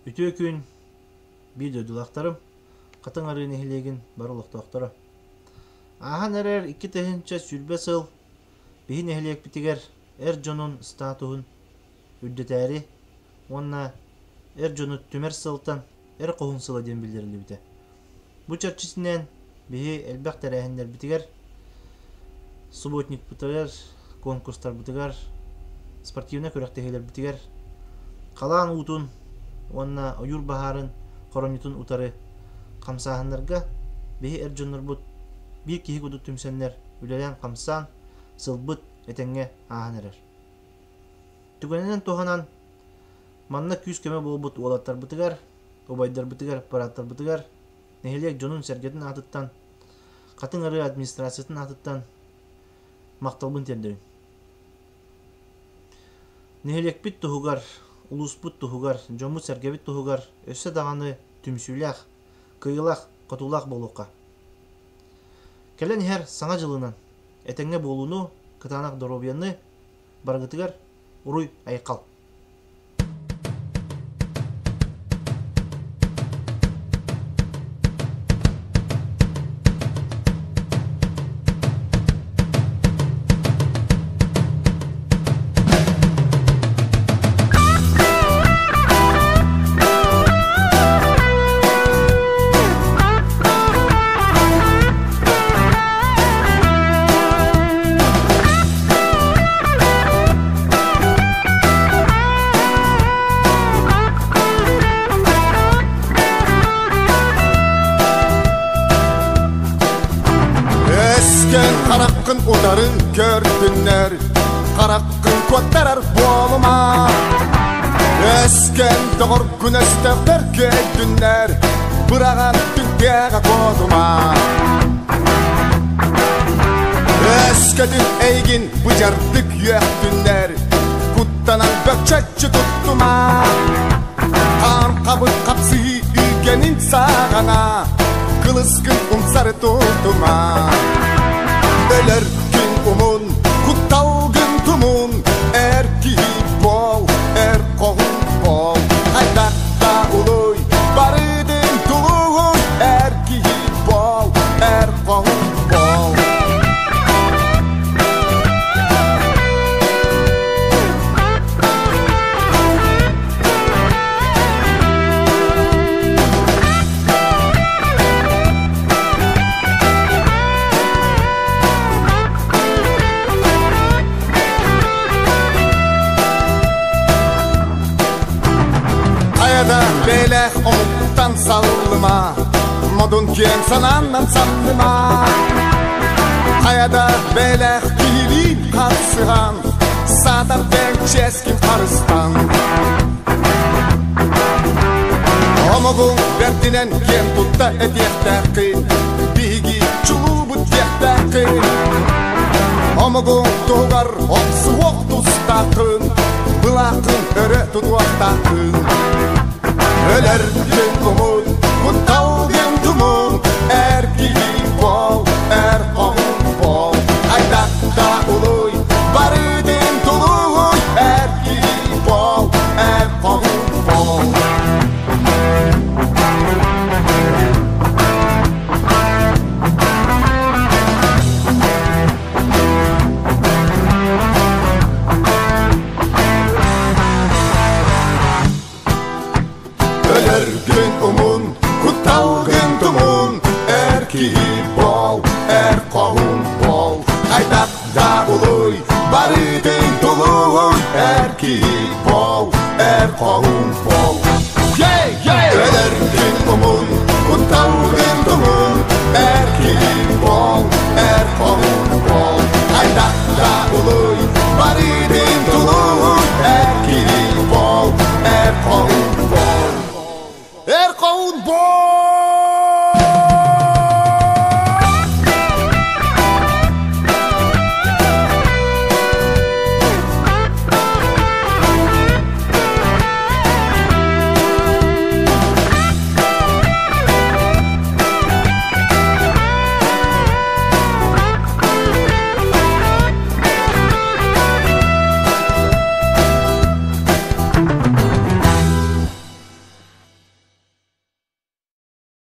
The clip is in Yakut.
Үтүө күн, биир дойдулаахтарым, Хатыҥ Арыы нэһилиэгин бары олохтоохторо. Ааһан эрэр 2020 сыл биһи нэһилиэкпитигэр эр дьонун статуһун үрдэтээри уонна эр дьону түмэр сылтан Эр хоһуун сыла диэн биллэриллибитэ. Бу чэрчитинэн биһи элбэх тэрээһиннэрбитигэр, субботникпытыгар, конкурстарбытыгар, спортивнай күрэхтэһиилэрбитигэр халаан уутун уонна ойуур баһаарын хоромньутун утары хамсааһыннарга биһи эр дьоннорбут биир киһи курдук түмсэннэр үлэлээн-хамсаан сылбыт этэҥҥэ ааһан эрэр. Түгэнинэн туһанан манна күүс-көмө буолбут уолаттарбытыгар, убайдарбытыгар, бырааттарбытыгар, нэһилиэк дьонун-сэргэтин аатыттан, Хатыҥ Арыы администрациятын аатыттан махталбын тиэрдэбин. Нэһилиэкпит туһугар, улууспут туһугар, дьоммут-сэргэбит туһугар өссө даҕаны түмсүүлээх, кыайыылаах, хотуулаах буолуохха. Кэлэн иһэр Саҥа дьылынан этэҥҥэ буолууну, кытаанах доруобуйаны барыгытыгар уруй-айхал! Өскөн хараххын утары көрдүннэр, хараххын куоттарар буолума. Өскөн доҕоргун өстөөхтөр көйдүннэр, быраҕан түнтээҕэ куотума. Өскөтүн эйигин быдьардык үөхтүннэр, куттанан бөкчөччү туттума. Хаан хабыр хапсыһыы үүгэнин саҕана, кылыскын умсары тутума. Өлөр күн умун, кутталгын тумун, эр киһи буол, эр хоһун буол. Хайдах да улуй, барытын тулуй, эр киһи буол, эр хоһун буол. Хайада бэлэх омуктан саллыма, модун киэҥ санааннан самныма. Хайада бэлэх киһилиин харсыһан, саатар бэҥ чиэскин харыстан. Омугуҥ бэрдинэн киэн тутта этиэхтээххин, биһиги чулуубут диэхтээххин. Омугуҥ туһугар охсуһуох тустааххын, былааххын өрө тутуохтааххын. Өлөргүн умун, кутталгын тумун, эр киһи буол, эр хоһун буол. Хайдах да улуй, барытын тулуй, эр киһи буол, эр хоһун буол. Өлөргүн умун, кутталгын тумун, эр киһи буол, эр хоһун буол. Хайдах да улуй, барытын тулуй, эр киһи буол, эр хоһун буол.